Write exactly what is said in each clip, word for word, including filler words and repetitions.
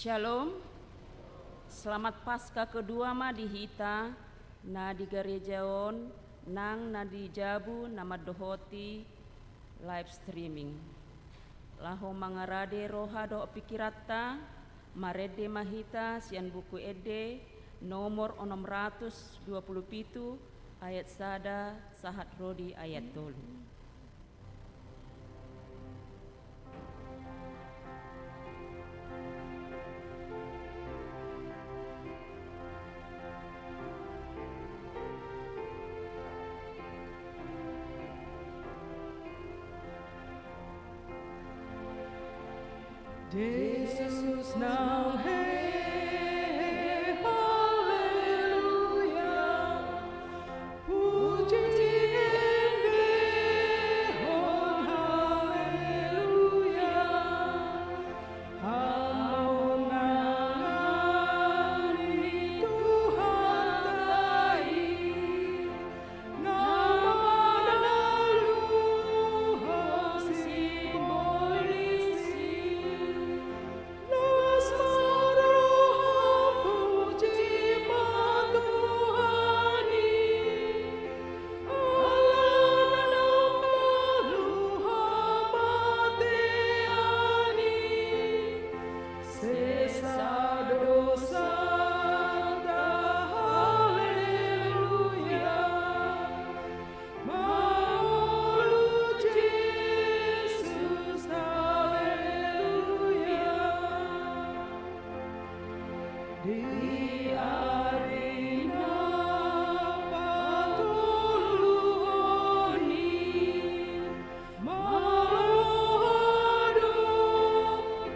Shalom. Selamat Paskah kedua ma di hita na di gareja on nang na di jabu na mandohoti live streaming. Laho mangarade roha dohot pikiranta, marende ma hita sian Buku Ende nomor onom ratus dua puluh pitu, ayat sada sahat ro di ayat tolu. Jesus nang he, haleluya. Pujian be hon, haleluya. Hamonangan ni Tuhanta i, na manaluhon simbolis i. Las ma roham, puji ma Tuhan i. Ala naung talu hamatean i, sesa dosanta, haleluya. Mangolu Jesus, haleluya. Di ari na patoluhon i, mauloan do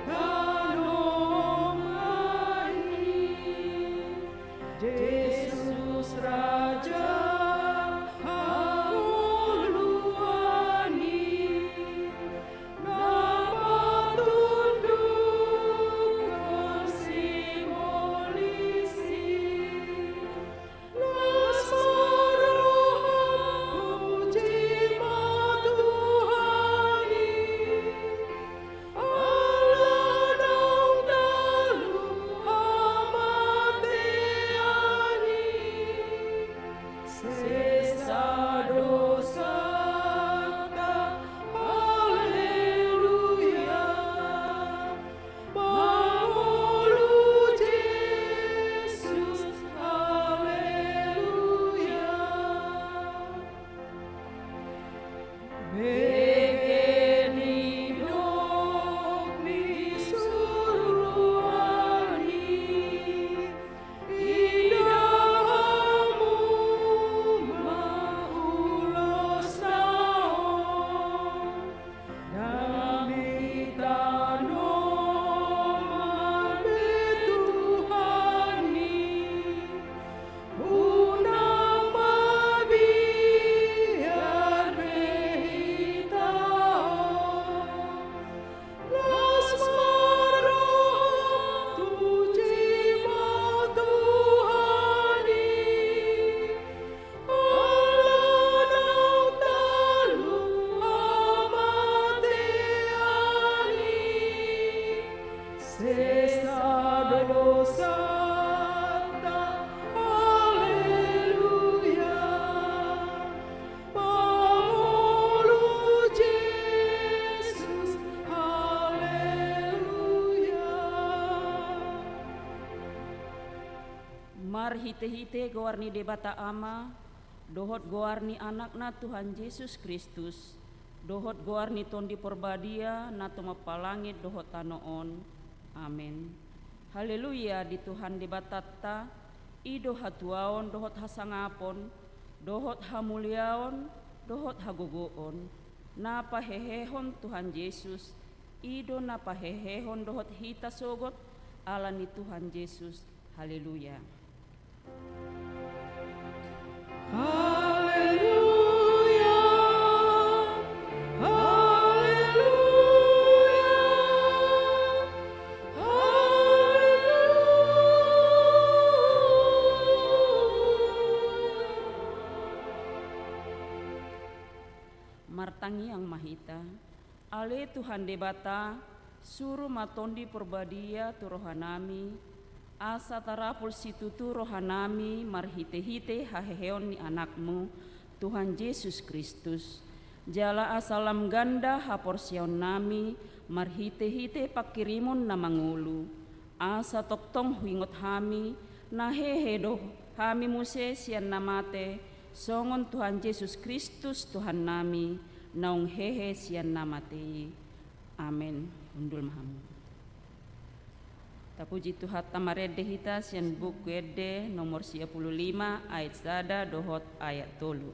tano on i. Jesus Raja hangoluan i, na patunduhon simbolis i. Las ma roham, puji ma Tuhan i. Ala naung talu hamatean i, sesa dosanta, haleluya. Mangolu Jesus, haleluya. Bege ni dok ni suruan i, indahamu ma ulos na on. Dami tanoman be Tuhan i, unang mabiar be hita on. Las ma roham, puji ma Tuhan i. Ala naung talu hamatean i, sesa dosanta, haleluya. Mangolu Jesus, haleluya. Marhitehite goar ni Debata Ama, dohot goar ni Anakna Tuhan Jesus Kristus, dohot goar ni Tondi Porbadia na tumompa langit dohot tano on. Amen. Haleluya. Di Tuhan Debatanta, i do hatuaon dohot hasangapon, dohot hamuliaon, dohot hagogoon. Na pahehehon Tuhan Jesus, i do na pahehehon dohot hita sogot, ala ni Tuhan Jesus. Haleluya. Haleluya, haleluya, haleluya. Martangiang ma hita. Ale Tuhan Debata, Suru ma Tondi Porbadia tu rohanami, asa tarapul situtu rohanami marhite-hite haheheon ni Anakmu, Tuhan Jesus Kristus, jala asa lam ganda haporseaonnami marhite-hite pangkirimon na mangolu, asa tongtong huingot hami, na hehe do hami muse sian na mate, songon Tuhan Jesus Kristus Tuhannami, naung hehe sian na mate i. Amen. Hundul ma hamu. Tapuji Tuhanta, marende hita sian Buku Ende nomor sia pulu lima ayat sada dohot ayat tolu.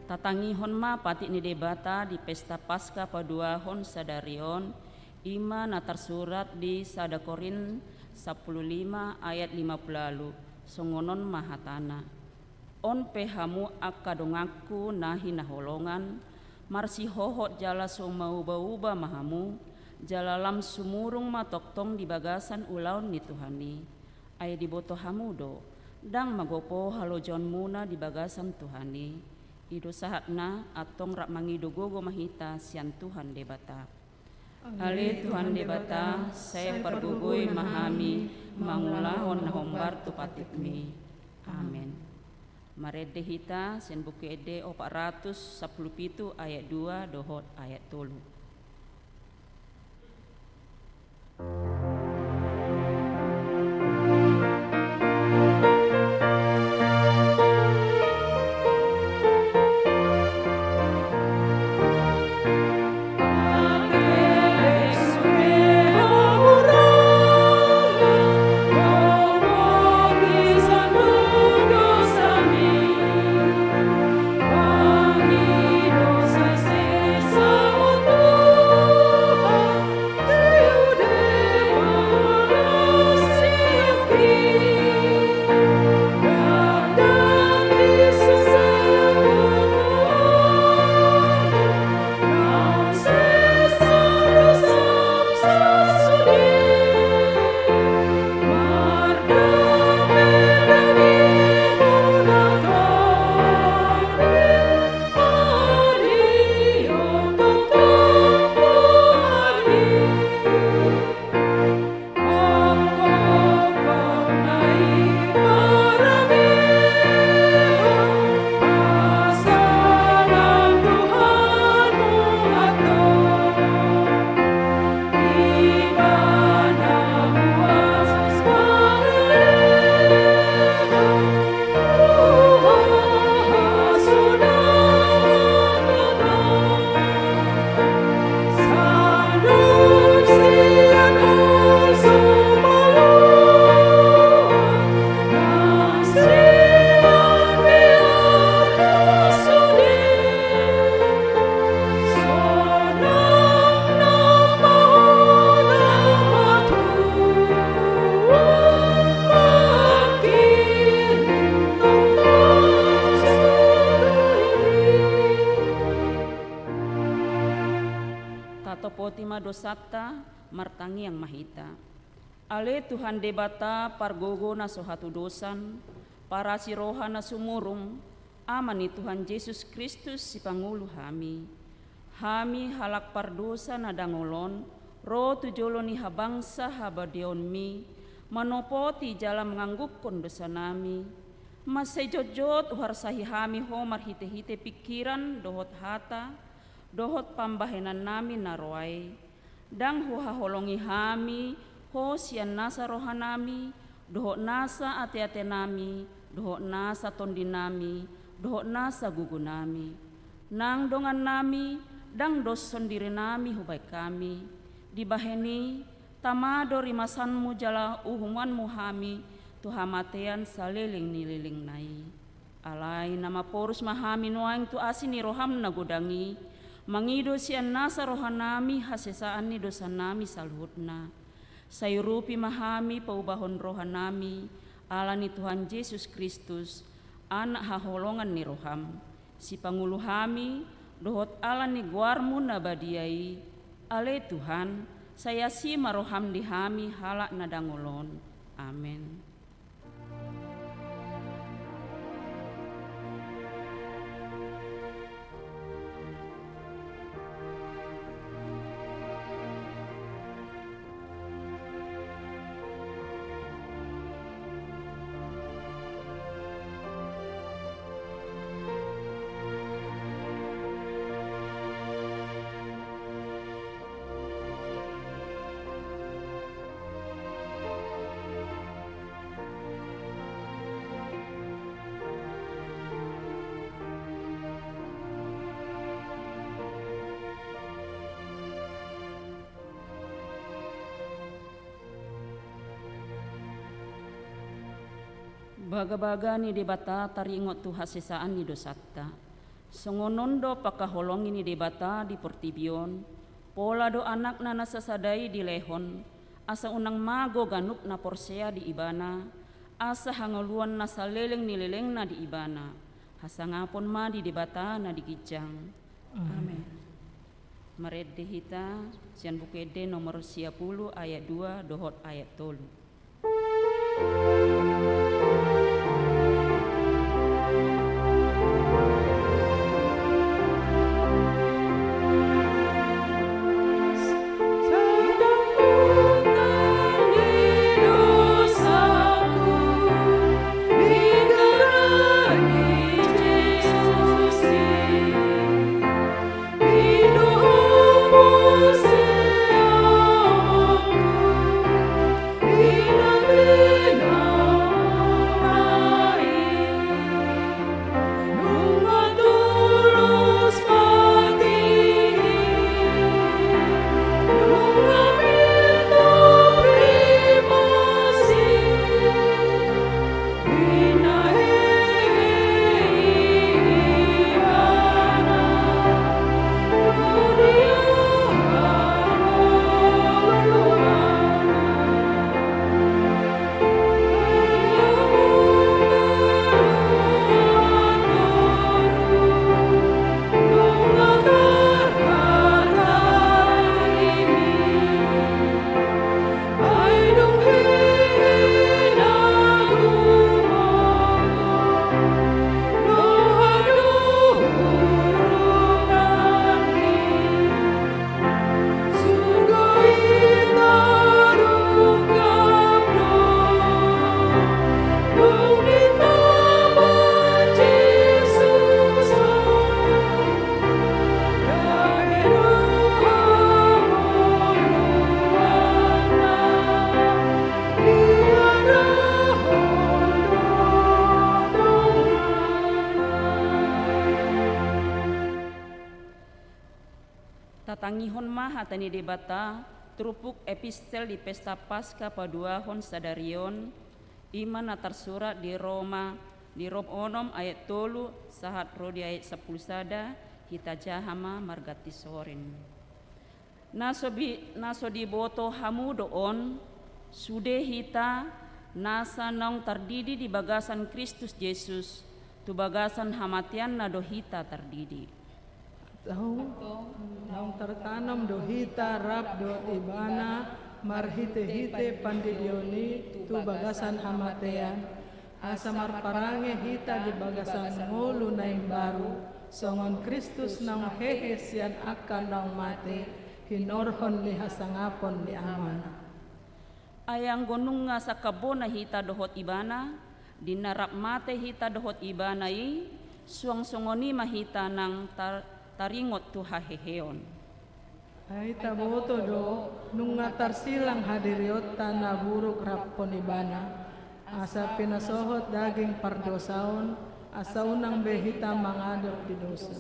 Tatangihon ma patik ni Debata di pesta Paska paduahon sadari on, i ma na tarsurat di sada Korint sampulu lima ayat lima pulu ualu, songon on ma hatana: On pe hamu angka donganku na hinaholongan, marsihohot jala so mauba-uba ma hamu, jala lam sumurung ma tongtong di bagasan ulaon ni Tuhan i. Ai diboto hamu do, ndang magopo halojaonmuna di bagasan Tuhan i. I do sahatna, antong rap mangido gogo ma hita sian Tuhan Debata. Ale Tuhan Debata, sai pargogoi ma hami mangulahon na hombar tu patikmi. Amen. Marende hita sian Buku Ende opat ratus sampulu pitu ayat dua dohot ayat tolu. dosanta, martangiang ma hita. Ale Tuhan Debata, pargogo na so hatudosan, parasi roha na sumurung, Ama ni Tuhan Jesus Kristus, sipangolu hami. Hami halak pardosa na dangol on, ro tu jolo ni habangsa habadiaonmi, manopoti jala manganggungkon dosanami. Mansai jotjot huarsahi hami Ho marhitehite pingkiran dohot hata, dohot pambahenannami na roa i. Ndang huhaholongi hami Ho sian nasa rohanami, dohot nasa ateatenami, dohot nasa tondinami, dohot nasa gogonami. Nang dongannami, ndang doshon dirinami hubahen hami. Dibahen i, tama do rimasanmu jala uhumanmu hami tu hamatean saleleng ni lelengna i. Alai na maporus ma hami nuaeng tu asi ni roham na godang i, mangido sian nasa rohanami hasesaan ni dosanami saluhutna. Sai urupi ma hami paubahon rohanami, ala ni Tuhan Jesus Kristus, Anak haholongan ni roham, sipangolu hami, dohot ala ni goarmu na badia i, ale Tuhan, sai asi ma roham di hami halak na dangol on. Amen. Bagabaga ni Debata taringot tu hasesaan ni dosanta. Songon on do pangkaholongi ni Debata di portibi on, pola do Anakna na sasada i dilehon, asa unang mago ganup na porsea di Ibana, asa hangoluan na saleleng ni lelengna di Ibana. Hasangapon ma di Debata na di ginjang. Amen. Marende hita sian Buku Ende nomor sia pulu ayat dua dohot ayat tolu. Tatangihon ma hata ni Debata, turpuk epistel di pesta Paska paduahon sadari on, i ma na tarsurat di Roma, di Rom onom ayat tolu, sahat ro di ayat sampulu sada, hita jaha ma marganti sorin. Na so bi-, na so diboto hamu do on, sude hita, nasa naung tardidi di bagasan Kristus Jesus, tu bagasan hamateanna do hita tardidi. Naung tartanom do hita rap dohot Ibana marhite-hite pandidion i tu bagasan hamatean, asa marparange hita di bagasan ngolu na imbaru, songon Kristus naung hehe sian angka naung mate, hinorhon ni hasangapon ni Amana. Ai anggo nunga sangkambona hita dohot Ibana, di na rap mate hita dohot Ibana i, suang songon i ma hita nang tar-, taringot tu haheheon. Ai taboto do, nunga tarsilang hadirionta na buruk raphon Ibana, asa pinasohot daging pardosaon, asa unang be hita mangadop di dosa.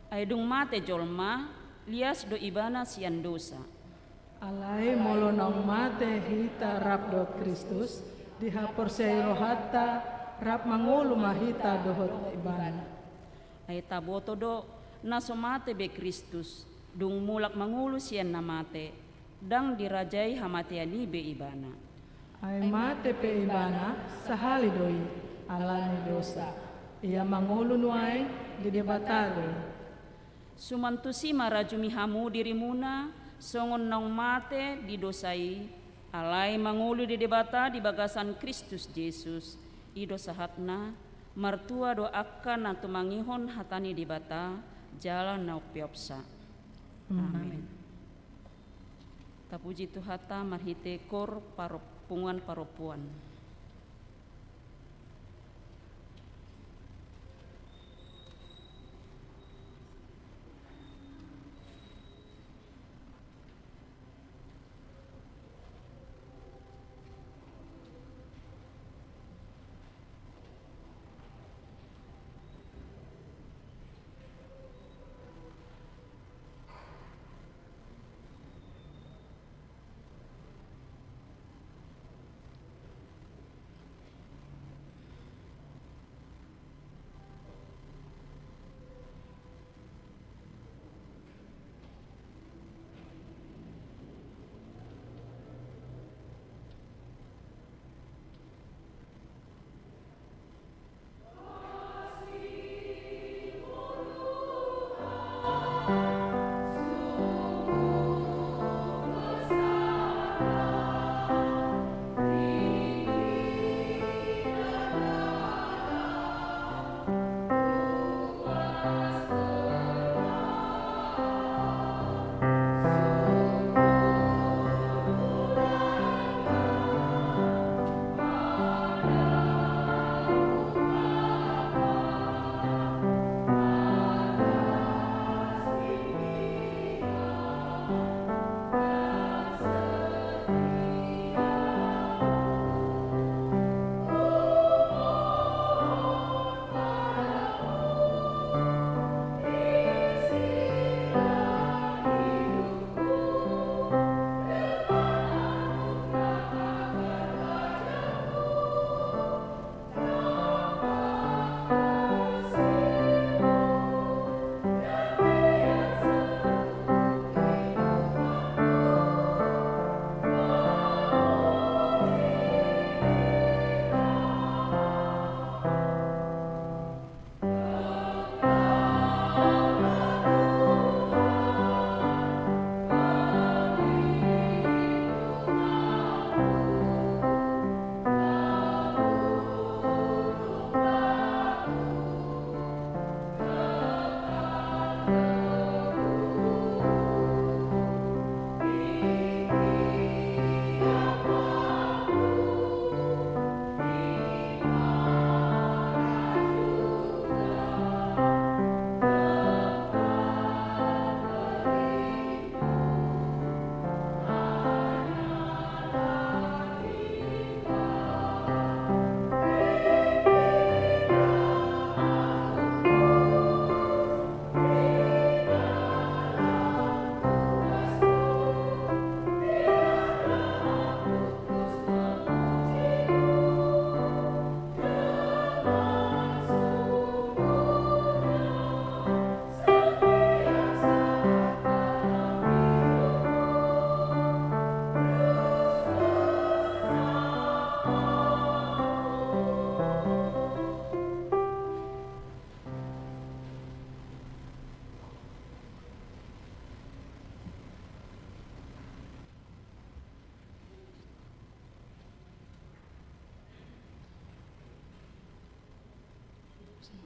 Ai dung mate jolma, lias do ibana sian dosa. Alai molo naung mate hita rap dohot Kristus, dihaporseai rohanta, rap mangolu ma hita dohot Ibana. Ai taboto do, na so mate be Kristus, dung mulak mangolu sian na mate, ndang dirajai hamatean i be Ibana. Ai mate pe Ibana, sahali do i, ala ni dosa. Ia mangolu nuaeng di Debata do i. Suman tusi ma rajumi hamu dirimuna, songon naung mate di dosa i, alai mangolu di Debata di bagasan Kristus Jesus, i do sahatna, martua do angka na tumangihon hata ni Debata, jala na umpeopsa. Amen. Amen. Tapuji Tuhanta marhite kor paro-, punguan parompuan.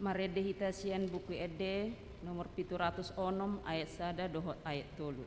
Marende hita sian Buku Ende nomor pitu ratus onom, ayat sada dohot ayat tolu.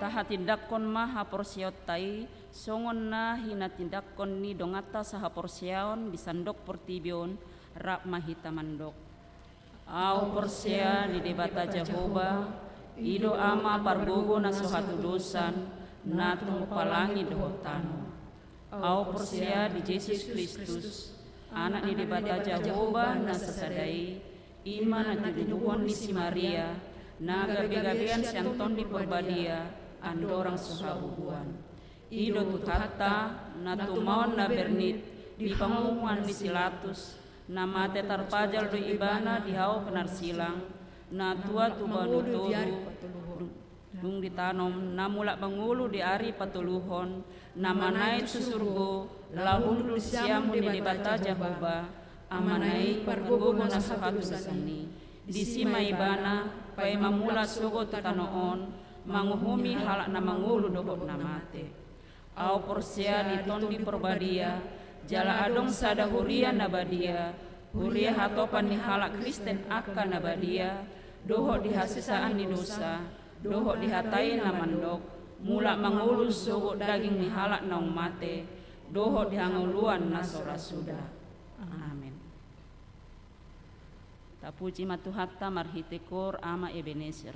Tahatindangkon ma haporseaonta i, songon na hinatindangkon ni donganta sahaporseaon di sandok portibi on, rap ma hita mandok. Ahu porsea di Debata Jahowa, i do Ama pargogo na so hatudosan, na tumompa langit dohot tano. Ahu porsea di Jesus Kristus, Anak ni Debata Jahowa na sasada i, i ma na tinuluhon ni si Maria, na gabegabean sian Tondi Porbadia, andorang so habubuan. I do Tuhanta, na tumaon na bernit, di pangunguan ni si Latus, na mate tarpajal do ibana di hau penarsilang, na tua tu banua toru, dung ditanom, na mulak mangolu di ari patoluhon, na manaek tu surgo, laho hundul siamun ni Debata Jahowa, Amana i pargogo na so hatudosan i. Disi ma ibana, paima mulak sogot tu tano on, manguhumi halak na mangolu dohot na mate. Ahu porsea di Tondi Porbadia, jala adong sada huria na badia, huria hatopan ni halak Kristen angka na badia, dohot di hasesaan ni dosa, dohot di hata i na mandok, mulak mangolu sogot daging ni halak naung mate, dohot di hangoluan na so ra suda. Amen. Tapuji ma Tuhanta marhite koor Ama Ebenezer.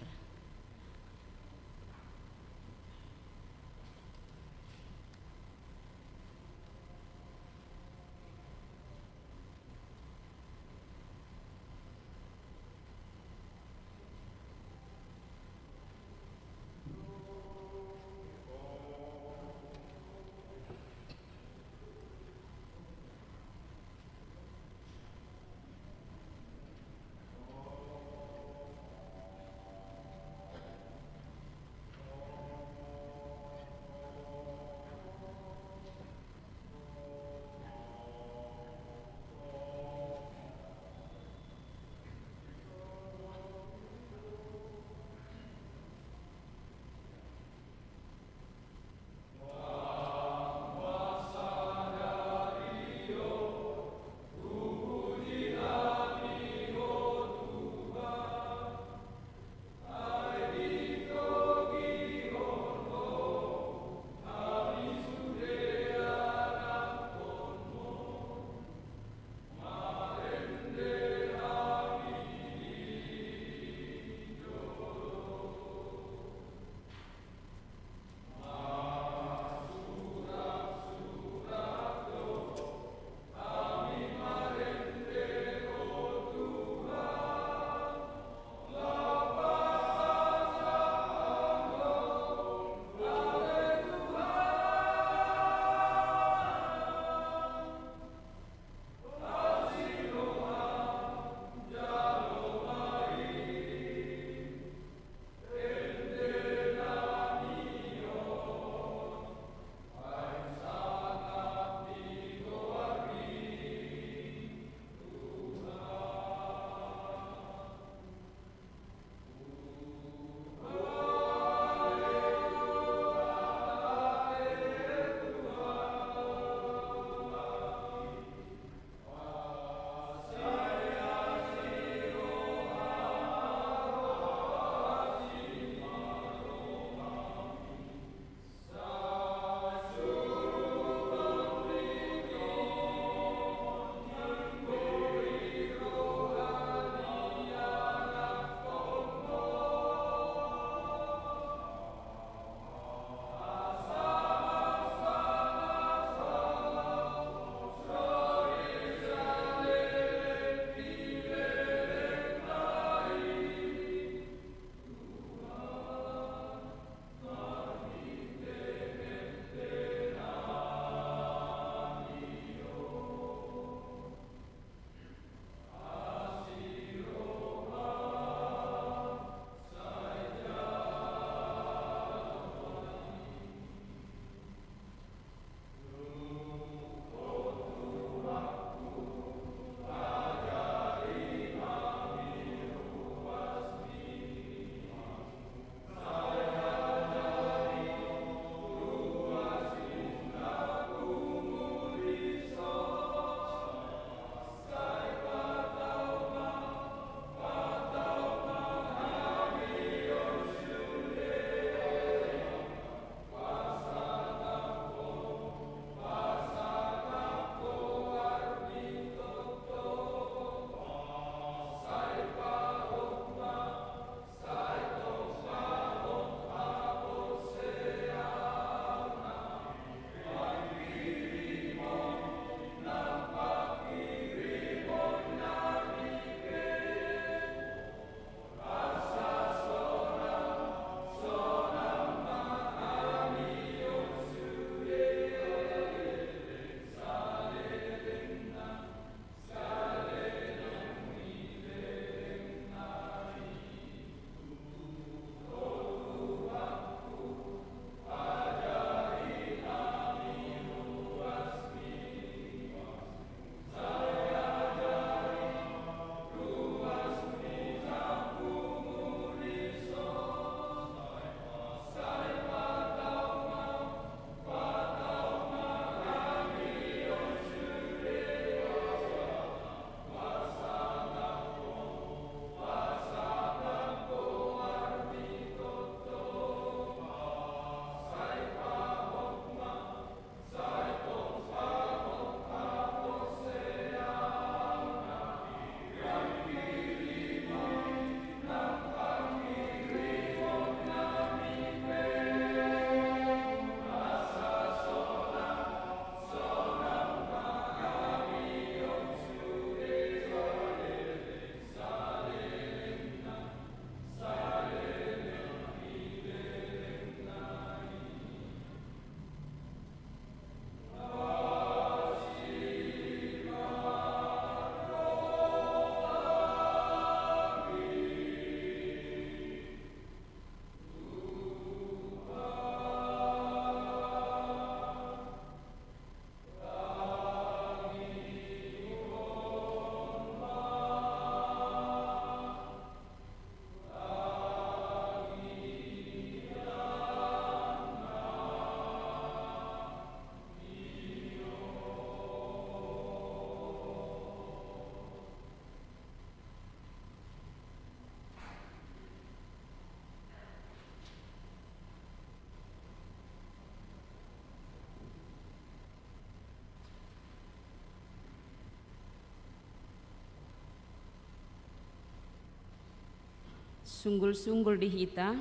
Sunggul-sunggul di hita,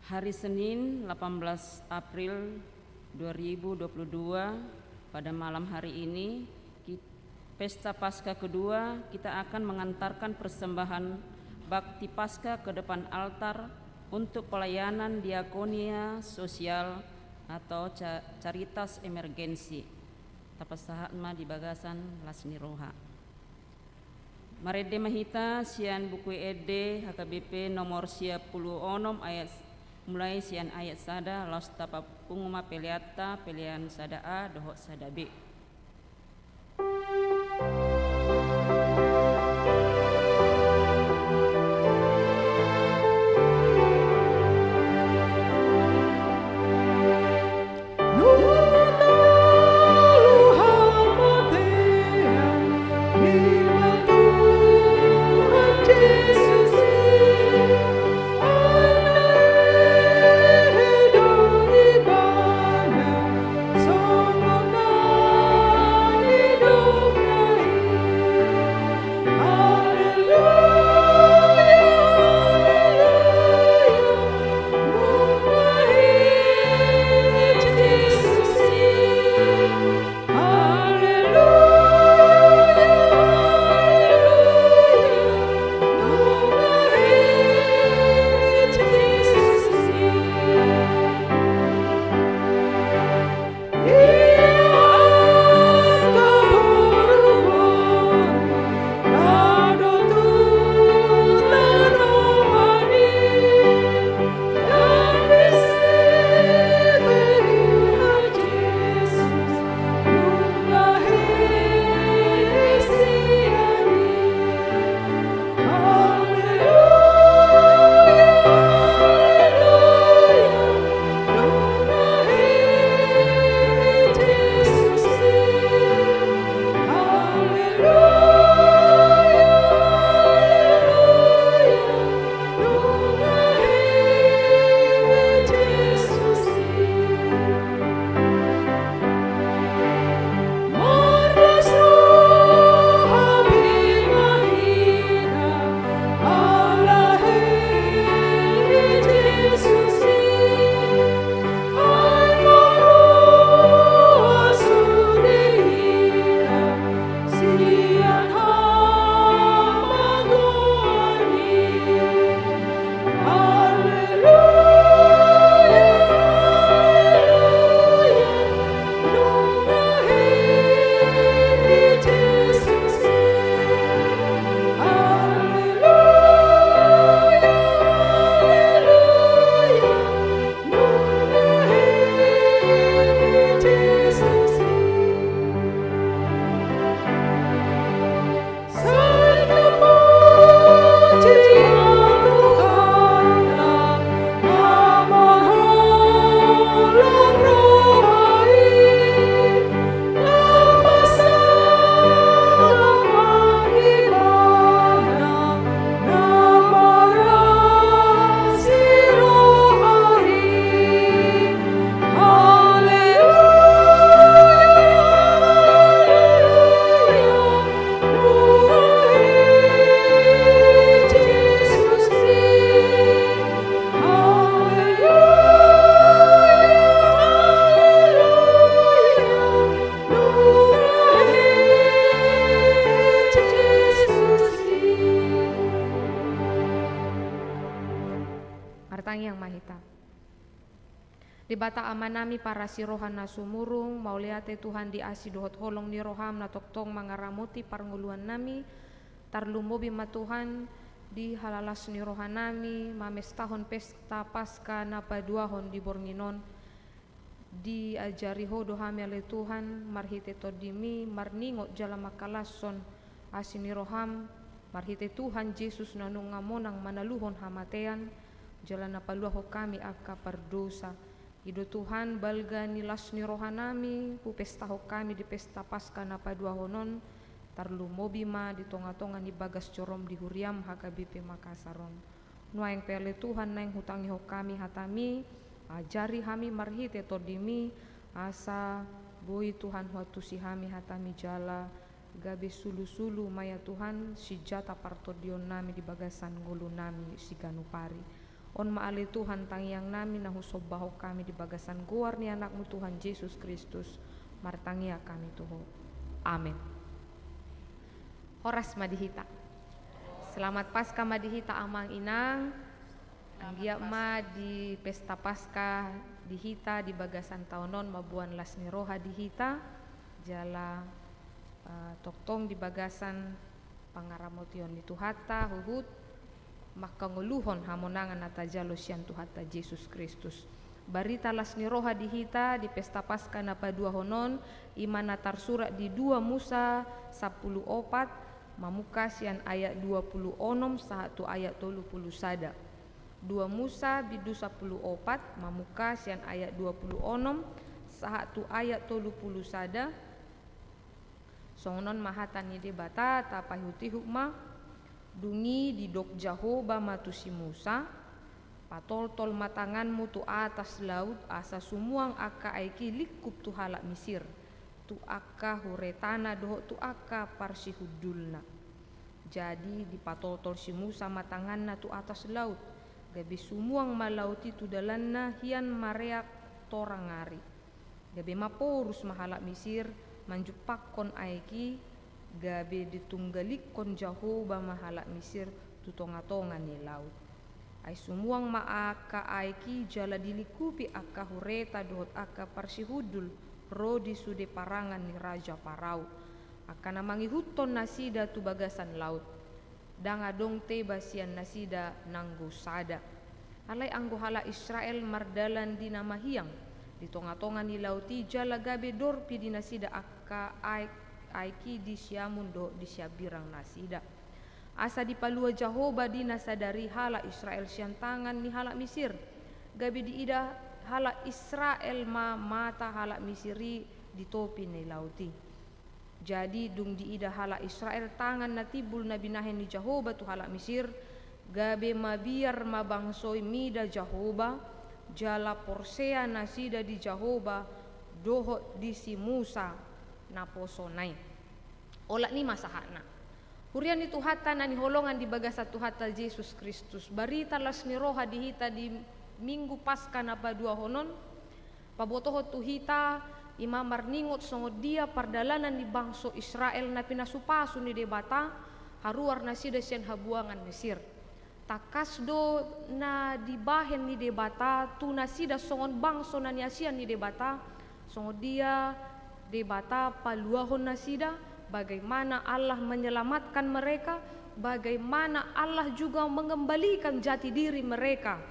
hari Senin, delapan belas April dua ribu dua puluh dua, pada malam hari ini, ki-, Pesta Paskah kedua, kita akan mengantarkan persembahan bakti Paskah ke depan altar untuk pelayanan diakonia sosial atau ca-, caritas emergensi. Tapasahat ma di bagasan las ni roha. Marende ma hita sian Buku Ende H K B P nomor sia pulu onom, ayat, mulai sian ayat sada, laos tapapungu ma peleanta, pelean sada A dohot sada B. Martangiang ma hita. Debata Amanami parasi roha na sumurung, mauliate Tuhan di asi dohot holong ni roham na tongtong mangaramoti parngoluannami, tarlumobi ma Tuhan di halalas ni rohanami, mamestahon pesta Paska na paduahon di borngin on, Diajari Ho do hami ale Tuhan, marhite Tondimi, marningot jala mangkalashon asi ni roham, marhite Tuhan Jesus na nunga monang manaluhon hamatean, jala na paluahon hami angka pardosa. I do Tuhan, balga ni las ni rohanami, hupestahon hami di pesta Paska na paduahon on, tarlumobi ma di tongatonga ni bagas jorom di huriam H K B P Makassar on. Nuaeng pe ale Tuhan, naeng hutangihon hami hataMi, ajari hami marhite TondiMi, asa boi Tuhan huantusi hami hataMi jala Gabe sulusulu ma ia Tuhan, sinjata partondionnami di bagasan ngolunami siganup ari. On ma ale Tuhan tangiangnami na husombahon hami di bagasan goar ni Anakmu Tuhan Jesus Kristus, martangiang hami tu Ho. Amen. Horas ma di hita. Selamat Paskah ma di hita amang inang. Anggiat ma di pesta Paskah di hita di bagasan taon on mamboan las ni roha di hita, jala eh, tongtong di bagasan pangaramotion ni Tuhanta, huhut mangkangoluhon hamonangan na tajalo sian Tuhanta Jesus Kristus. Barita las ni roha di hita di pesta Paskah na paduahon on, i ma na tarsurat di dua Musa sampulu opat, mamungka sian ayat dua pulu onom sahat tu ayat tolu pulu sada. Dua Musa bindu sampulu opat, mamungka sian ayat dua pulu onom sahat tu ayat tolu pulu sada. Songon on ma hata ni Debata, tapaihutihut ma. Dung i didok Jahowa ma tu si Musa: Patoltol ma tanganmu tu atas laut, asa sumuang angka aek i lingkup tu halak Misir, tu angka huretana dohot tu angka parsihundulna. Jadi dipatoltol si Musa ma tanganna tu atas laut, gabe sumuang ma laut i tu dalanna hian mareak torang ari. Gabe maporus ma halak Misir manjumpangkon aek i, gabe ditunggalikkon Jahowa ma halak Misir tu tongatonga ni laut. Ai sumuang ma angka aek i jala dilingkupi angka hureta dohot angka parsihundul ro di sude parangan ni raja Parao, angka na mangihuthon nasida tu bagasan laut. Ndang adong teba sian nasida nanggo sada. Alai anggo halak Israel mardalan di na mahiang di tongatonga ni laut i, jala gabe dorpi di nasida angka aek, aek i di siamun dohot di siambirang nasida. Asa dipalua Jahowa di na sadari halak Israel sian tangan ni halak Misir. Gabe diida halak Israel ma mata halak Misir i di topi ni laut i. Jadi dung diida halak Israel tangan na timbul na binahen ni Jahowa tu halak Misir, gabe mabiar ma bangso i mida Jahowa, jala porsea nasida di Jahowa dohot di si Musa naposona i. Olat ni ma sahatna. Huria ni Tuhanta na hinaholongan di bagasan Tuhanta Jesus Kristus, barita las ni roha di hita di Minggu Paskah na paduahon on, pabotohon tu hita, i ma marningot songon dia pardalanan ni bangso Israel na pinasupasu ni Debata, haruar nasida sian habuangan Mesir. Tangkas do na dibahen ni Debata tu nasida songon bangso na niasian ni Debata, songon dia Debata paluahon nasida, bagaimana Allah menyelamatkan mereka, bagaimana Allah juga mengembalikan jati diri mereka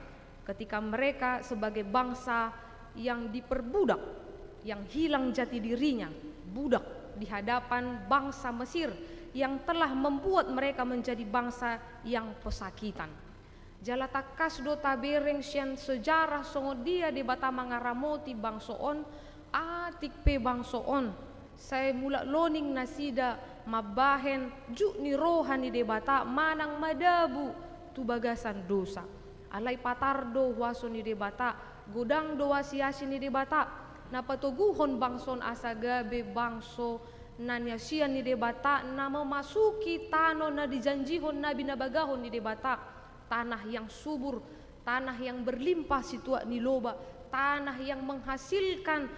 ketika mereka sebagai bangsa yang diperbudak, yang hilang jati dirinya, budak di hadapan bangsa Mesir yang telah membuat mereka menjadi bangsa yang pesakitan. Jala tangkas do tabereng sian sejarah songon dia Debata mangaramoti bangso on, atik pe bangso on sai mulak loning nasida mambahen juk ni roha ni Debata manang madabu tu bagasan dosa. Alai patar do huaso ni Debata, godang do asiasi ni Debata, na patoguhon bangso on asa gabe bangso na niasian ni Debata, na memasuki tano na dijanjihon na binabagahon ni Debata, tanah yang subur, tanah yang berlimpah situak ni loba, tanah yang menghasilkan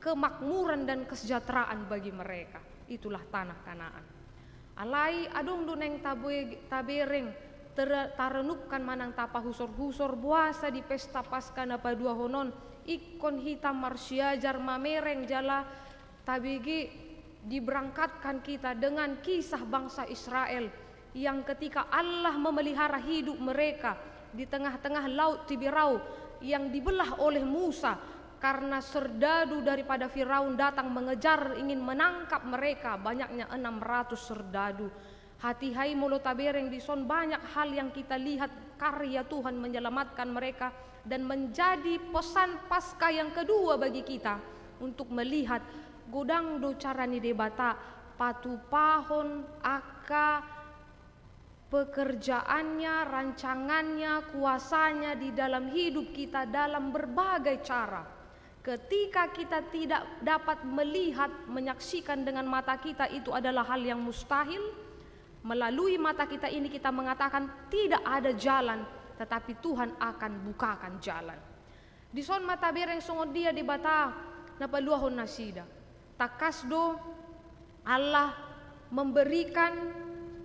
kemakmuran dan kesejahteraan bagi mereka. Itulah tanah Kanaan. Alai adong do naeng tabe-, tabereng, tera-, tarenungkan manang tapahusorhusor boasa di pesta Paskah na paduahon on ingkon hita marsiajar mamereng jala tabege diberangkatkan kita dengan kisah bangsa Israel yang ketika Allah memelihara hidup mereka di tengah-tengah laut Tiberau yang dibelah oleh Musa karena serdadu daripada Firaun datang mengejar, ingin menangkap mereka, banyaknya enam ratus serdadu. Hatiha i molo tabereng dison banyak hal yang kita lihat karya Tuhan menyelamatkan mereka dan menjadi pesan Paskah yang kedua bagi kita untuk melihat godang do cara ni Debata patupahon angka pekerjaannya, rancangannya, kuasanya di dalam hidup kita dalam berbagai cara. Ketika kita tidak dapat melihat, menyaksikan dengan mata kita, itu adalah hal yang mustahil. Melalui mata kita ini kita mengatakan tidak ada jalan, tetapi Tuhan akan bukakan jalan. Dison ma tabereng songon dia Debata na paluahon nasida. Tangkas do Allah memberikan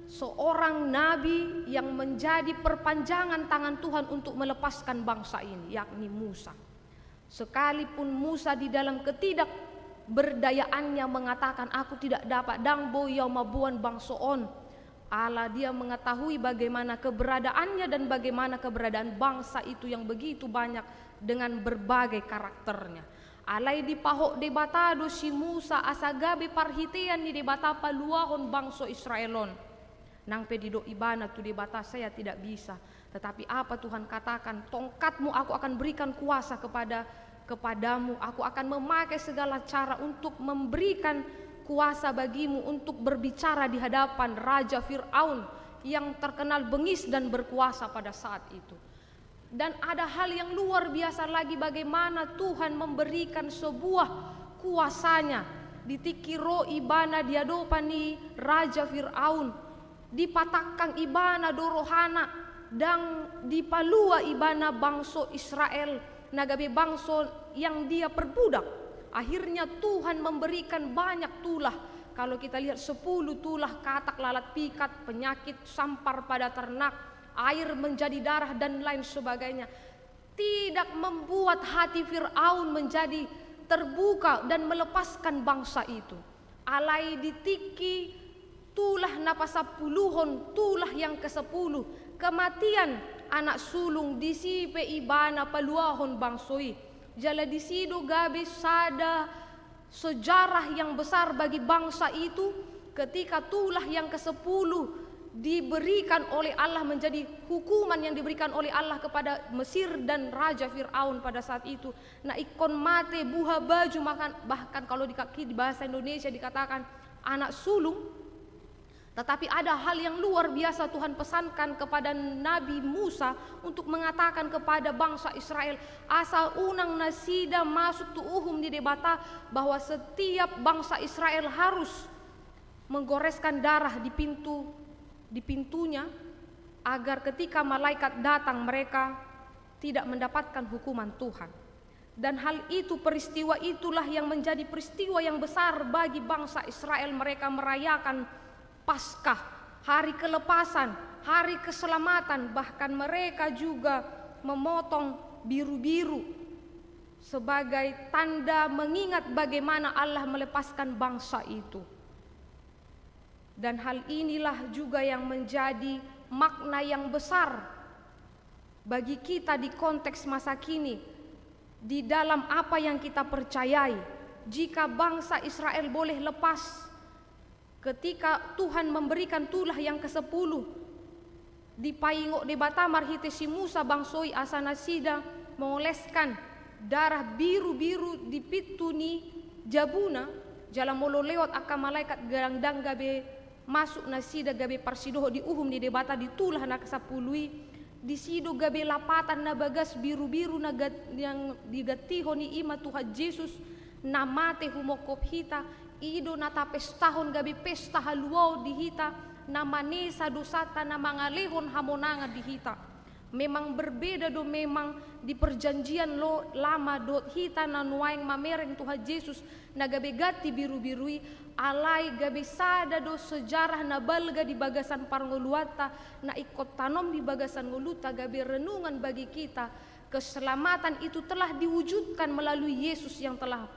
seorang nabi yang menjadi perpanjangan tangan Tuhan untuk melepaskan bangsa ini, yakni Musa. Sekalipun Musa di dalam ketidakberdayaannya mengatakan, "Aku tidak dapat, ndang boi au mamboan bangso on." Ala dia mengetahui bagaimana keberadaannya dan bagaimana keberadaan bangsa itu yang begitu banyak dengan berbagai karakternya. Alai dipahot Debata do si Musa asa gabe parhitean ni Debata paluahon bangso Israel on. Nang pe didok ibana tu Debata, "Saya tidak bisa." Tetapi apa Tuhan katakan? "Tongkatmu aku akan berikan kuasa kepada, kepadamu. Aku akan memakai segala cara untuk memberikan kuasa bagimu untuk berbicara di hadapan Raja Firaun yang terkenal bengis dan berkuasa pada saat itu." Dan ada hal yang luar biasa lagi, bagaimana Tuhan memberikan sebuah kuasanya. Di tingki ro ibana di adopan ni Raja Firaun, dipatangkang ibana do rohana, ndang dipalua ibana bangso Israel, na gabe bangso yang dia perbudak. Akhirnya Tuhan memberikan banyak tulah. Kalau kita lihat sepuluh tulah, katak lalat pikat, penyakit sampar pada ternak, air menjadi darah, dan lain sebagainya, tidak membuat hati Firaun menjadi terbuka dan melepaskan bangsa itu. Alai di tingki tulah na pasampuluhon, tulah yang kesepuluh, kematian anak sulung, disi pe ibana paluahon bangso i. Jala disi do gabe sada sejarah yang besar bagi bangsa itu, ketika tulah yang kesepuluh diberikan oleh Allah, menjadi hukuman yang diberikan oleh Allah kepada Mesir dan Raja Firaun pada saat itu. Na ingkon mate buha baju, bahkan, bahkan kalau di kaki, di bahasa Indonesia dikatakan anak sulung. Tetapi ada hal yang luar biasa Tuhan pesankan kepada Nabi Musa untuk mengatakan kepada bangsa Israel, asa unang nasida masuk tu uhum ni Debata, bahwa setiap bangsa Israel harus menggoreskan darah di pintu, di pintunya, agar ketika malaikat datang, mereka tidak mendapatkan hukuman Tuhan. Dan hal itu, peristiwa itulah yang menjadi peristiwa yang besar bagi bangsa Israel. Mereka merayakan Paskah, hari kelepasan, hari keselamatan, bahkan mereka juga memotong biru-biru sebagai tanda mengingat bagaimana Allah melepaskan bangsa itu. Dan hal inilah juga yang menjadi makna yang besar bagi kita di konteks masa kini, di dalam apa yang kita percayai. Jika bangsa Israel boleh lepas, ketika Tuhan memberikan tulah yang kesepuluh, dipaingot Debata marhite si Musa bangso i asa nasida mengoleskan darah biru-biru di pintu ni jabuna, jala molo lewat angka malaikat, ndang gabe masuk nasida gabe parsidohot di uhum ni Debata di tulah na kesapuluh i. Disi do gabe lapatan na bagas biru-biru na gat-, yang digantihon i, i ma Tuhan Jesus na mate humongkop hita. I do na tapestahon gabe pesta haluaon di hita, na manesa dosanta, na mangalehon hamonangan di hita. Memang berbeda do memang di perjanjian lo-, lama dohot hita na nuaeng mamereng Tuhan Jesus na gabe ganti biru-biru i, alai gabe sada do sejarah na balga di bagasan parngoluanta, na ingkon tanom di bagasan ngolunta, gabe renungan bagi kita. Keselamatan itu telah diwujudkan melalui Yesus yang telah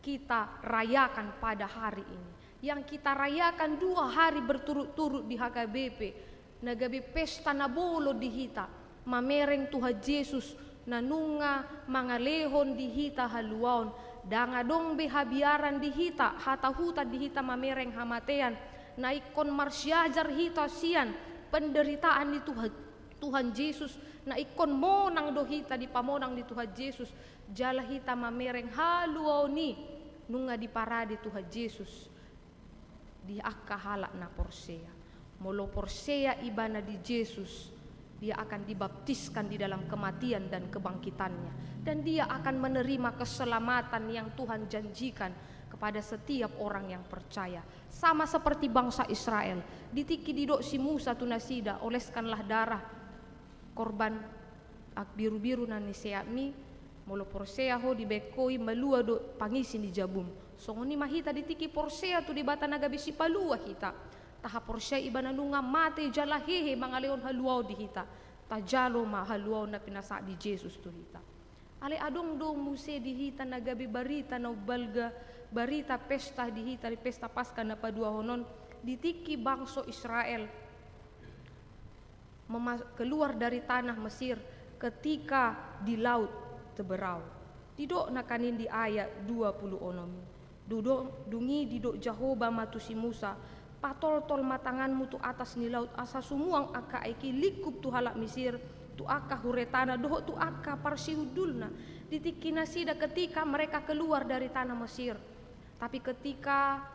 kita rayakan pada hari ini. Yang kita rayakan dua hari berturut-turut di H K B P, na gabe pesta na bolon di hita, mamereng Tuhan Jesus, na nunga mangalehon di hita haluaon. Ndang adong be habiaran di hita, hatahutan di hita mamereng hamatean. Na ingkon marsiajar hita sian penderitaan ni Tuhan, Tuhan Jesus, na ingkon monang do hita di pamonang ni Tuhan Jesus. Jala hita mamereng haluaon i nunga diparade Tuhan Jesus di angka halak na porsea. Molo porsea ibana di Jesus, Dia akan dibaptiskan di dalam kematian dan kebangkitannya. Dan dia akan menerima keselamatan yang Tuhan janjikan kepada setiap orang yang percaya. Sama seperti bangsa Israel. Di tingki didok si Musa tu nasida, oleskanlah darah korban aek birubiru na niseatmi, molo porsea ho dibaen ho i malua do pangisi ni jabum. Songon i ma hita di tingki porsea tu Debata na gabe sipalua hita. Tahaporseai ibana nunga mate jala hehe mangalehon haluaon di hita. Tajalo ma haluaon na pinasahat ni Jesus tu hita. Alai adong do muse di hita na gabe barita na umbalga, barita pesta di hita di pesta Paskah na paduahon on, di tingki bangso Israel mema-, keluar dari tanah Mesir ketika di laut Teberau. Didok nangkaning di ayat dua pulu onom i. Dung i didok Jahowa ma tu si Musa, patoltol ma tanganmu tu atas ni laut asa sumuang angka aek i lingkup tu halak Mesir, tu angka huretana dohot tu angka parsihundulna. Di tingki nasida ketika mereka keluar dari tanah Mesir. Tapi ketika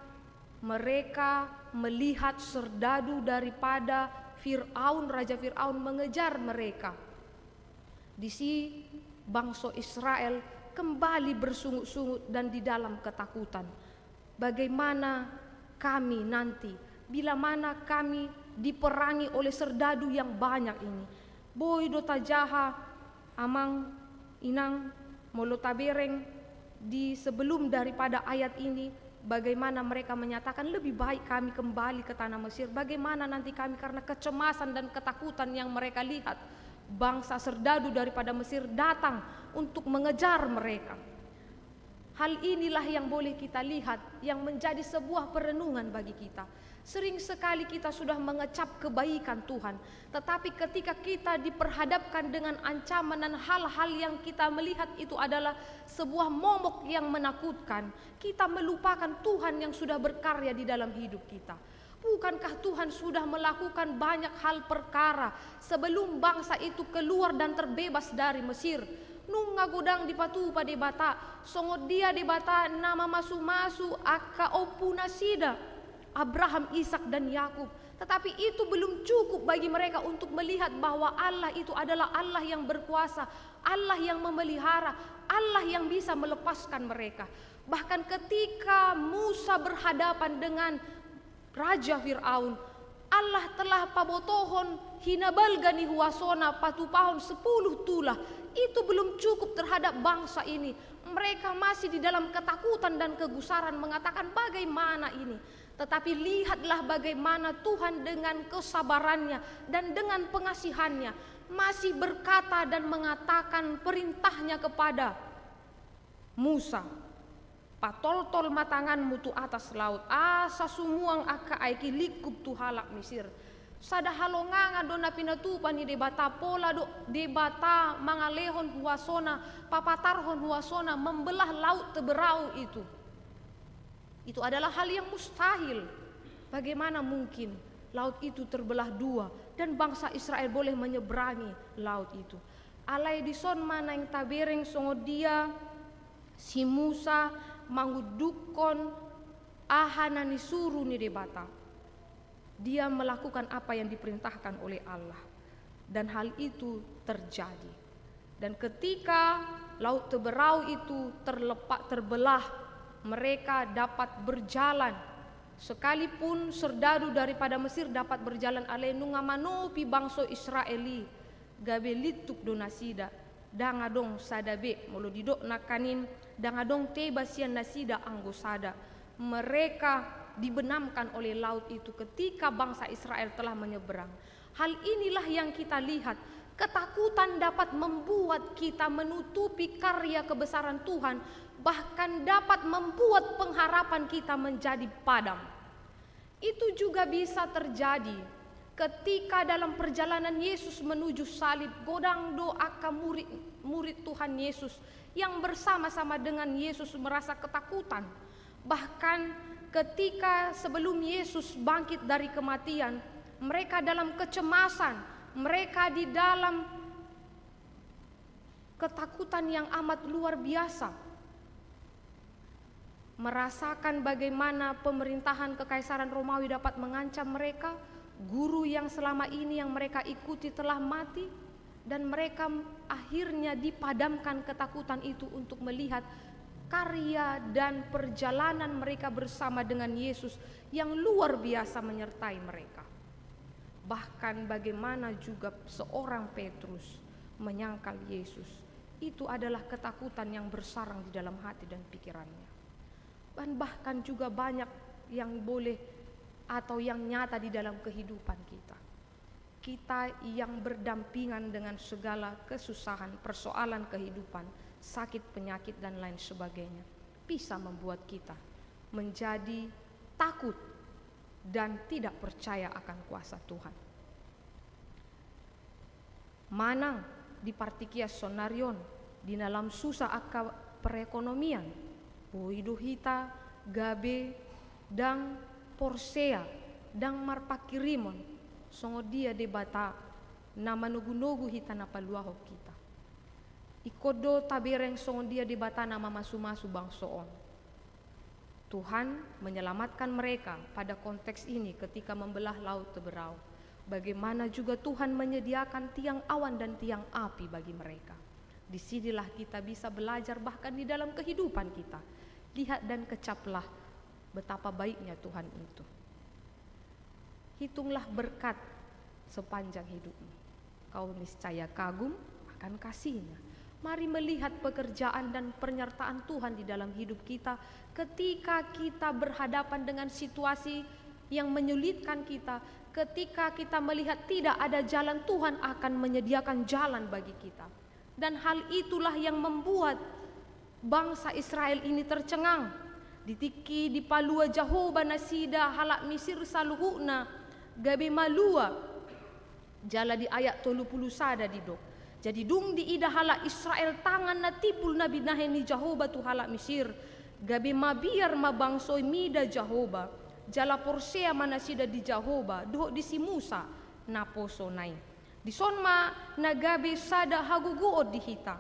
mereka melihat serdadu daripada Firaun, Raja Firaun mengejar mereka. Disi bangso Israel kembali bersungut-sungut dan di dalam ketakutan. Bagaimana kami nanti, bila mana kami diperangi oleh serdadu yang banyak ini? Boi do tajaha, amang, inang, molo tabereng di sebelum daripada ayat ini, bagaimana mereka menyatakan, "Lebih baik kami kembali ke tanah Mesir." Bagaimana nanti kami karena kecemasan dan ketakutan yang mereka lihat, bangsa serdadu daripada Mesir datang untuk mengejar mereka. Hal inilah yang boleh kita lihat, yang menjadi sebuah perenungan bagi kita. Sering sekali kita sudah mengecap kebaikan Tuhan, tetapi ketika kita diperhadapkan dengan ancaman dan hal-hal yang kita melihat itu adalah sebuah momok yang menakutkan, kita melupakan Tuhan yang sudah berkarya di dalam hidup kita. Bukankah Tuhan sudah melakukan banyak hal perkara sebelum bangsa itu keluar dan terbebas dari Mesir? Nunga godang dipatupa Debata, songon dia Debata na mamasumasu angka ompu nasida, Abraham, Ishak, dan Yakub. Tetapi itu belum cukup bagi mereka untuk melihat bahwa Allah itu adalah Allah yang berkuasa, Allah yang memelihara, Allah yang bisa melepaskan mereka. Bahkan ketika Musa berhadapan dengan Raja Firaun, Allah telah pabotohon hinabalga ni huasona patupahon sepuluh tulah. Itu belum cukup terhadap bangsa ini. Mereka masih di dalam ketakutan dan kegusaran, mengatakan, "Bagaimana ini?" Tetapi lihatlah bagaimana Tuhan dengan kesabarannya dan dengan pengasihannya masih berkata dan mengatakan perintahnya kepada Musa, "Patoltol ma tanganmu tu atas laut, asa sumuang angka aek i lingkup tu halak Mesir." Sada halongangan do na pinatupa ni Debata, pola do Debata mangalehon huasona, papatarhon huasona, membelah laut Teberau itu. Itu adalah hal yang mustahil. Bagaimana mungkin laut itu terbelah dua dan bangsa Israel boleh menyeberangi laut itu? Alai dison ma naeng tabereng songon dia si Musa mangundukkon aha na nisuru ni Debata. Dia melakukan apa yang diperintahkan oleh Allah. Dan hal itu terjadi. Dan ketika laut Teberau itu terlepak, terbelah, mereka dapat berjalan. Sekalipun serdadu daripada Mesir dapat berjalan, alai nunga manopi bangso Israel i, gabe lintuk do nasida. Ndang adong sada be, molo didok nangkaning, ndang adong teba sian nasida anggo sada. Mereka dibenamkan oleh laut itu ketika bangsa Israel telah menyeberang. Hal inilah yang kita lihat, ketakutan dapat membuat kita menutupi karya kebesaran Tuhan, bahkan dapat membuat pengharapan kita menjadi padam. Itu juga bisa terjadi ketika dalam perjalanan Yesus menuju salib, godang do angka murid, murid Tuhan Yesus yang bersama-sama dengan Yesus merasa ketakutan. Bahkan ketika sebelum Yesus bangkit dari kematian, mereka dalam kecemasan, mereka di dalam ketakutan yang amat luar biasa. Merasakan bagaimana pemerintahan kekaisaran Romawi dapat mengancam mereka, Guru yang selama ini yang mereka ikuti telah mati, dan mereka akhirnya dipadamkan ketakutan itu untuk melihat karya dan perjalanan mereka bersama dengan Yesus yang luar biasa menyertai mereka. Bahkan bagaimana juga seorang Petrus menyangkal Yesus, itu adalah ketakutan yang bersarang di dalam hati dan pikirannya. Dan bahkan juga banyak yang boleh atau yang nyata di dalam kehidupan kita. Kita yang berdampingan dengan segala kesusahan, persoalan kehidupan, sakit, penyakit, dan lain sebagainya, bisa membuat kita menjadi takut dan tidak percaya akan kuasa Tuhan. Manang di partingkian sonari on, di na lam susah angka perekonomian, boi do hita gabe ndang porsea, ndang marpangkirimon, songon dia Debata na manogunogu hita, na paluahon hita. Ingkon do tabereng songon dia Debata na mamasumasu bangso on. Tuhan menyelamatkan mereka pada konteks ini ketika membelah Laut Teberau. Bagaimana juga Tuhan menyediakan tiang awan dan tiang api bagi mereka. Di sinilah kita bisa belajar bahkan di dalam kehidupan kita. Lihat dan kecaplah betapa baiknya Tuhan itu. Hitunglah berkat sepanjang hidupmu. Kau niscaya kagum akan kasih-Nya. Mari melihat pekerjaan dan penyertaan Tuhan di dalam hidup kita. Ketika kita berhadapan dengan situasi yang menyulitkan kita, ketika kita melihat tidak ada jalan, Tuhan akan menyediakan jalan bagi kita. Dan hal itulah yang membuat bangsa Israel ini tercengang. Di tingki dipalua Jahowa nasida halak Misir saluhutna gabe malua. Jala di ayat tolu pulu sada didok: Jadi dung diida halak Israel tangan na timbul na binahen ni Jahowa tu halak Misir, gabe mabiar ma bangso i mida Jahowa, jala porsea ma nasida di Jahowa dohot di si Musa naposona i. Dison ma na gabe sada hagogoon di hita,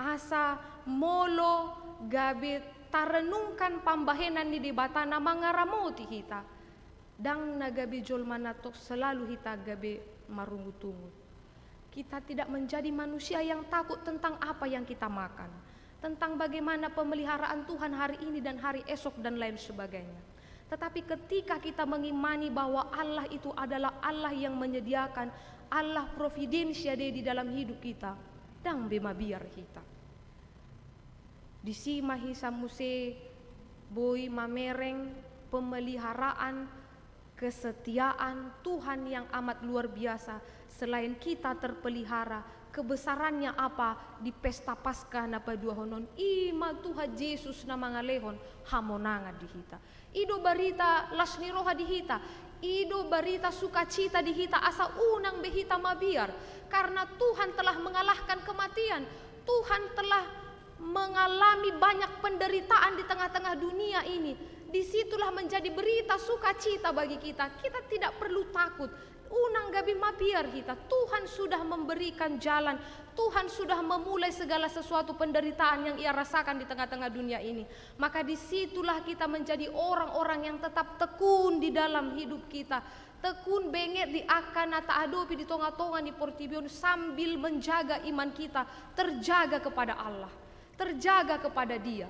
asa molo gabe tarenungkan pambahenan ni Debata na mangaramoti hita, ndang na gabe jolma na tong selalu hita gabe marungutungut. Kita tidak menjadi manusia yang takut tentang apa yang kita makan, tentang bagaimana pemeliharaan Tuhan hari ini dan hari esok dan lain sebagainya. Tetapi ketika kita mengimani bahwa Allah itu adalah Allah yang menyediakan, Allah providensia Dei di dalam hidup kita, ndang be mabiar hita. Disi ma hita muse boi mamereng pemeliharaan, kesetiaan Tuhan yang amat luar biasa. Selain kita terpelihara, kebesarannya apa di pesta Paskah na paduahon on? I ma Tuhan Jesus na mangalehon hamonangan di hita. I do barita las ni roha di hita. I do barita sukacita di hita, asa unang be hita mabiar. Karena Tuhan telah mengalahkan kematian. Tuhan telah mengalami banyak penderitaan di tengah-tengah dunia ini. Disitulah menjadi berita sukacita bagi kita. Kita tidak perlu takut. Unang gabe mabiar hita. Tuhan sudah memberikan jalan. Tuhan sudah memulai segala sesuatu penderitaan yang Ia rasakan di tengah-tengah dunia ini. Maka disitulah kita menjadi orang-orang yang tetap tekun di dalam hidup kita. Tekun benget di angka na taadopi di tonga-tonga ni portibi on, sambil menjaga iman kita terjaga kepada Allah, terjaga kepada Dia,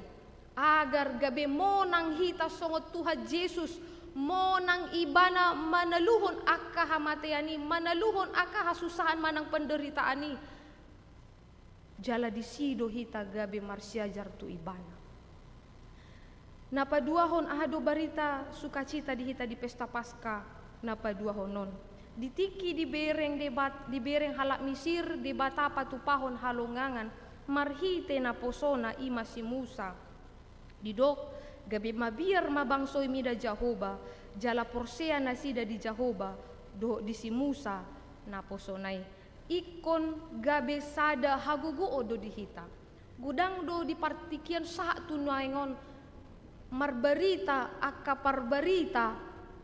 agar gabe monang hita songon Tuhan Jesus, monang Ibana manaluhon angka hamatean i, manaluhon angka hasusahan manang penderitaan i. Jala disi do hita gabe marsiajar tu Ibana. Na paduahon, aha do barita sukacita di hita di pesta Paskah na paduahon on? Di tingki dibereng Debat-, dibereng halak Misir Debata patupahon halongangan marhite naposona, i ma si Musa. Didok, gabe mabiar ma bangso i mida Jahowa, jala porsea nasida di Jahowa dohot di si Musa naposona i. Ingkon gabe sada hagogoon do di hita. Godang do di partingkian sahat tu nuaeng on marbarita angka parbarita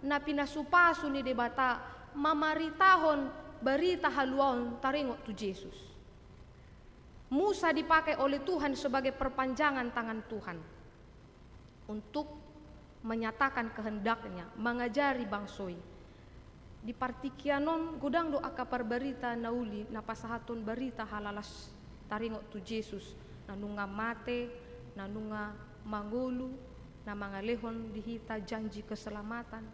na pinasupasu ni Debata mamaritahon barita haluaon taringot tu Jesus. Musa dipakai oleh Tuhan sebagai perpanjangan tangan Tuhan untuk menyatakan kehendak-Nya, mengajari bangso i. Di partingkian on godang do angka parbarita na uli na pasahathon barita halalas taringot tu Jesus, na nunga mate, na nunga mangolu, na mangalehon di hita janji keselamatan.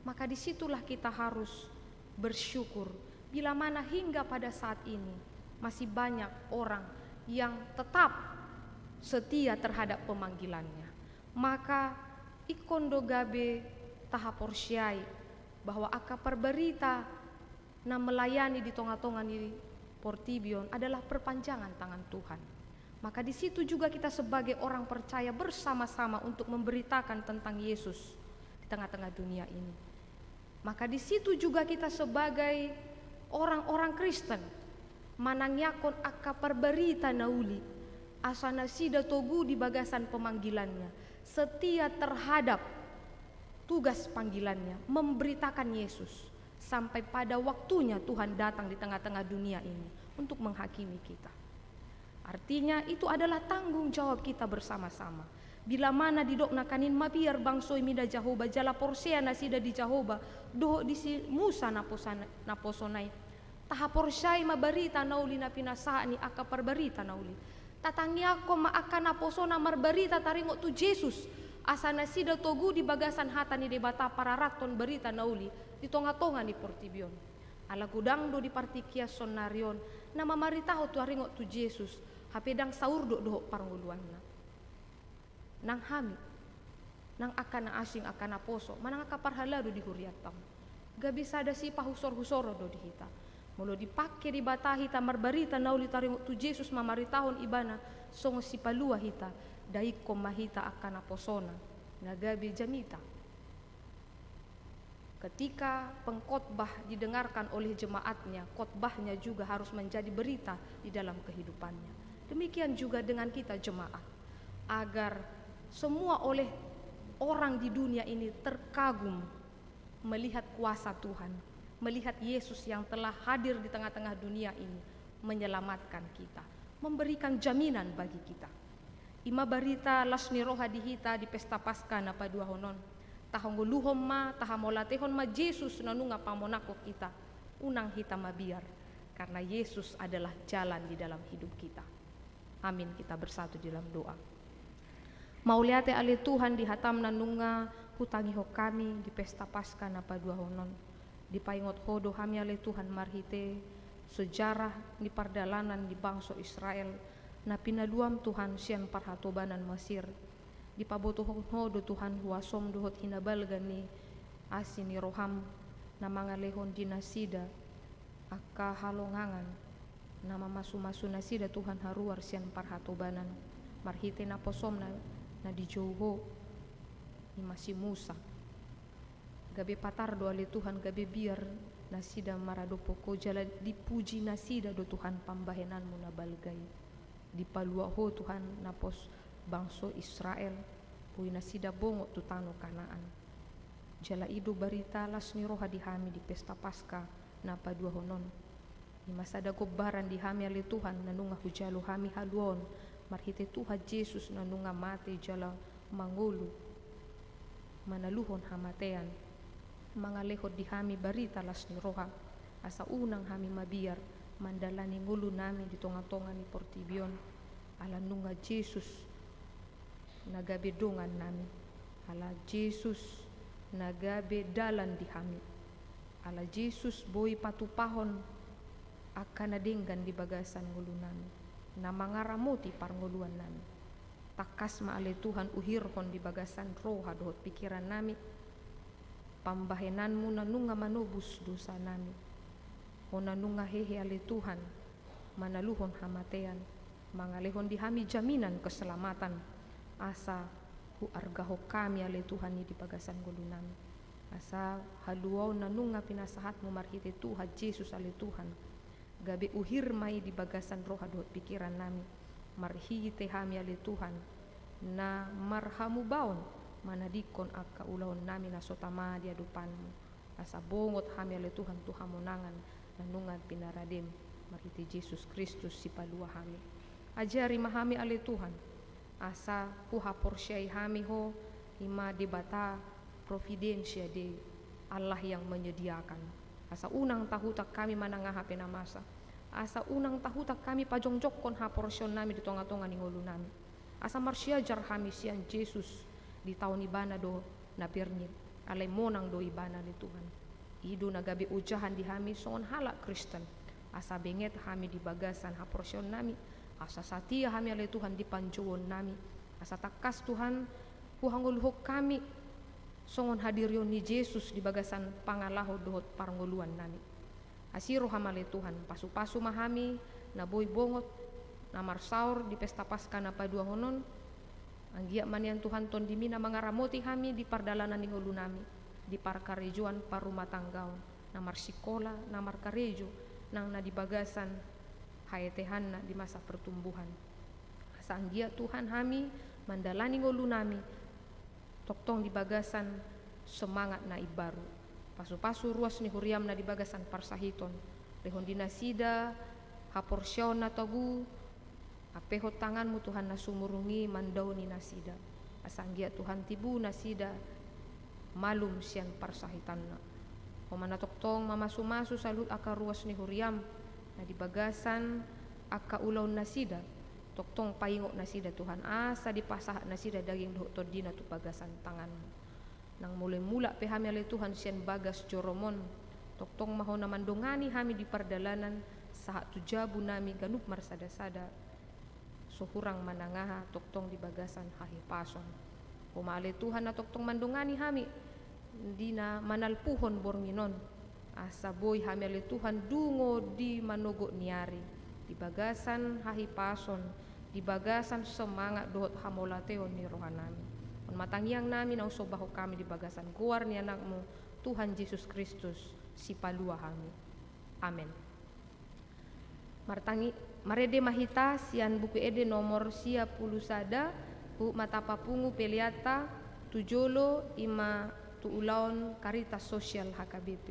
Maka di situlah kita harus bersyukur, bila mana hingga pada saat ini masih banyak orang yang tetap setia terhadap pemanggilannya. Maka ingkon do gabe tahaporseai bahwa angka parbarita na melayani di tonga-tonga ni portibi on adalah perpanjangan tangan Tuhan. Maka di situ juga kita sebagai orang percaya bersama-sama untuk memberitakan tentang Yesus di tengah-tengah dunia ini. Maka di situ juga kita sebagai orang-orang Kristen manangiangkon angka parbarita na uli, asa nasida togu di bagasan pemanggilannya, setia terhadap tugas panggilannya, memberitakan Yesus, sampai pada waktunya Tuhan datang di tengah-tengah dunia ini untuk menghakimi kita. Artinya, itu adalah tanggung jawab kita bersama-sama. Bila mana didok nangkaning mabiar bangso i mida Jahowa, jala porsea nasida di Jahowa dohot di si Musa naposa-, naposona i, tahaporseai ma barita na uli na pinasahat ni angka parbarita na uli. Tatangiangkon ma angka naposona marbarita taringot tu Jesus, asa nasida togu di bagasan hata ni Debata pararathon barita na uli di tonga-tonga ni portibi on. Ala godang do di partingkian saonnari on na mamaritahon taringot tu Jesus, hape ndang saurdot dohot parngoluanna. Nang hami, nang angka na asing, angka naposo, manang angka parhalado di hurianta on, gabe sada sipahusor-husoron do di hita. Molo dipangke Debata hita marbarita na uli taringot tu Jesus, mamaritahon Ibana songon Sipalua hita, ndang ingkon ma hita angka naposona na gabe jamita. Ketika pengkhotbah didengarkan oleh jemaatnya, khotbahnya juga harus menjadi berita di dalam kehidupannya. Demikian juga dengan kita jemaat, agar semua oleh orang di dunia ini terkagum melihat kuasa Tuhan, melihat Yesus yang telah hadir di tengah-tengah dunia ini, menyelamatkan kita, memberikan jaminan bagi kita. I ma barita las ni roha di hita di Pesta Paskah na paduahon on. Tahangoluhon ma, tahamauliatehon ma Jesus na nunga pamonanghon hita. Unang hita mabiar, karena Yesus adalah jalan di dalam hidup kita. Amin. Kita bersatu di dalam doa. Mauliate ale Tuhan di hataM na nunga hutangihon hami di Pesta Paskah na paduahon on. Dipaingot Ho do hami ale Tuhan marhite sejarah ni pardalanan ni bangso Israel na pinaluaM Tuhan sian parhatobanan Masir. Dipabotohon Ho do Tuhan huasoM dohot hinabalga ni asi ni rohaM na mangalehon di nasida angka halongangan na mamasumasu nasida Tuhan haruar sian parhatobanan marhite naposoM na, na dijou Ho, i ma si Musa. Gabe patar do ale Tuhan, gabe biar nasida maradophon Ho jala dipuji nasida do Tuhan pambahenanMu na balga i. Dipalua Ho Tuhan napos bangso Israel, boi nasida bongot tu tano Kanaan. Jala i do barita las ni roha di hami di Pesta Paskah na paduahon on. I ma sada gombaran di hami ale Tuhan na nunga hujalo hami haluaon marhite Tuhan Jesus na nunga mate jala mangolu, manaluhon hamatean, mangalehon di hami barita las ni roha, asa unang hami mabiar mandalani ngolunami di tonga-tonga ni portibi on, ala nunga Jesus na gabe dongannami, ala Jesus na gabe dalan di hami, ala Jesus boi patupahon angka na denggan di bagasan ngolunami, na mangaramoti parngoluannami. Tangkas ma ale Tuhan uhirhon di bagasan roha dohot pikirannami pambahenanMu na nunga manobus dosanami. Ho na nunga hehe ale Tuhan, manaluhon hamatean, mangalehon di hami jaminan keselamatan, asa huargahon hami ale Tuhan i di bagasan ngolunami. Asa haluaon na nunga pinasahatMu marhite Tuhan Jesus ale Tuhan, gabe uhir ma i di bagasan roha dohot pikirannami, marhite hami ale Tuhan, na marhamubaon manadingkon angka ulaonnami na so tama di adopanMu. Asa bongot hami ale Tuhan tu hamonangan na nunga pinaradeM marhite Jesus Kristus Sipalua hami. Ajari ma hami ale Tuhan, asa huhaporseai hami Ho, i ma Debata Providentia Dei, Allah yang menyediakan. Asa unang tahutan hami manang aha pe na masa. Asa unang tahutan hami pajongjongkon haporseaonnami di tongatonga ni ngolunami. Asa marsiajar hami sian Jesus ditaon Ibana do na pir ni, alai monang do Ibana ale Tuhan. I do na gabe ojahan di hami songon halak Kristen. Asa benget hami di bagasan haporseaonnami. Asa satia hami ale Tuhan di panjouonnami. Asa tangkas Tuhan, huhangoluhon hami songon hadirion ni Jesus di bagasan pangalaho dohot parngoluannami. Asi roham ale Tuhan, pasupasu ma hami na boi bongot, na marsaor di pesta Paska na paduahon on. Anggiat ma nian Tuhan Tondimi na mangaramoti hami di pardalanan ni ngolunami, di parkarejoan, parrumatanggaon, na marsikola, na markarejo, nang na di bagasan haetehanna di masa pertumbuhan. Asa anggiat Tuhan hami mandalani ngolunami, tongtong di bagasan semangat na imbaru. Pasupasu ruas ni huriam na di bagasan parsahiton. Lehon di nasida haporseaon na togu, ampehon tanganmu Tuhan na sumurung i mandaoni nasida. Asa anggiat Tuhan tibu nasida malum sian parsahitanna. Ho ma na tongtong mamasumasu saluhut angka ruas ni huriam na di bagasan angka ulaon nasida. Tongtong paingot nasida Tuhan, asa dipasahat nasida daging dohot tondina tu bagasan tanganmu. Nang molo mulak pe hami ale Tuhan sian bagas jorom on, tongtong ma ho na mandongani hami di pardalanan, sahat tu jabunami ganup marsadasada. So hurang manang aha tongtong di bagasan hahipason. Ho ma ale Tuhan na tongtong mandongani hami di na manalpuhon borngin on. Asa boi hami ale Tuhan dungo di manogot ni ari, di bagasan hahipason, di bagasan semangat dohot hamauliateon ni rohanami. On ma tangiangnami naung sombahon hami di bagasan goar ni Anakmu, Tuhan Jesus Kristus, Sipalua hami. Amen. Martangi-, marende ma hita sian Buku Ende nomor sia pulu sada, huhut ma tapapungu peleanta tu jolo, i ma tu ulaon Caritas Sosial H K B P.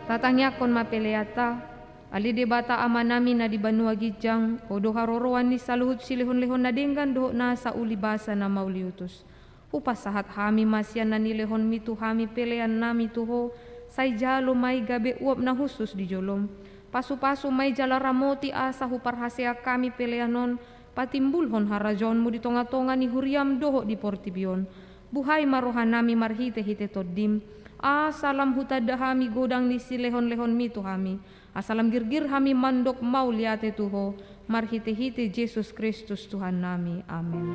Tatangiangkon ma peleanta. Ale Debata Amanami na di banua ginjang, Ho do haroroan ni saluhut silehonlehon na denggan dohot nasa uli basa na mauliutus. Hupasahat hami ma sian na nilehonMi tu hami peleannami tu Ho, sai jalo ma i gabe uap na hushus di joloM. Pasupasu ma i jala ramoti asa huparhaseang hami pelean on patimbulhon harajaonmu di tonga-tonga ni huriam dohot di portibi on. Buhai ma rohanami marhite-hite Tondim, asa lam hutanda hami godang ni silehon-lehonmi tu hami, asa lam girgir hami mandok mauliate tu Ho, marhite-hite Jesus Kristus Tuhannami. Amen.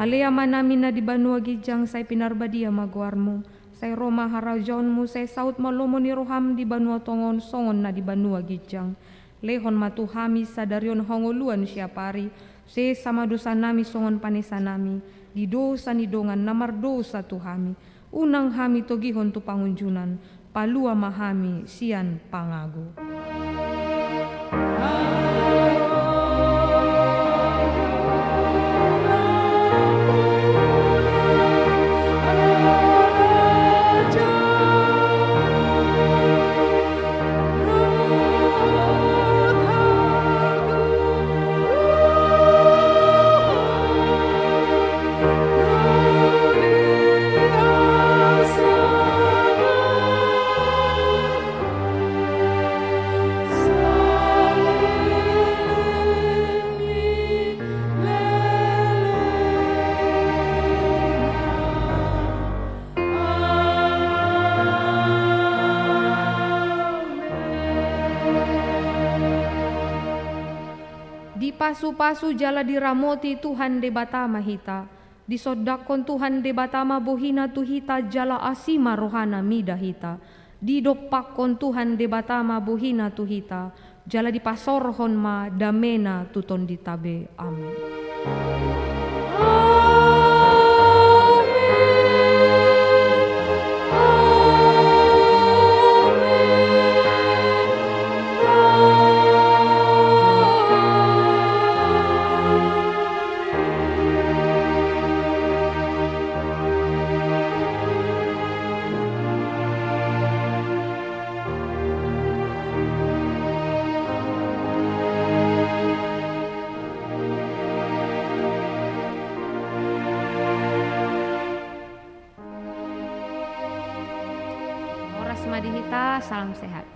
Ale Amanami na di banua ginjang, sai pinarbadia ma goarmu, sai ro ma harajaonmu, sai saut ma lomo ni roham di banua tonga on songon na di banua ginjang. Lehon ma tu hami sadari on hangoluan siapari, sesa ma dosanami songon panesanami di dosa ni dongan na mardosa tu hami. Unang hami togihon tu pangunjunan, palua ma hami sian pangago. Dipasu-pasu jala diramoti Tuhan Debata ma hita. Disondangkon Tuhan Debata ma bohina tu hita jala asi ma rohana mida hita. Didompakkon Tuhan Debata ma bohina tu hita, jala dipasorhon ma damena tu tondinta be. Amen. Horas ma di hita, salam sehat.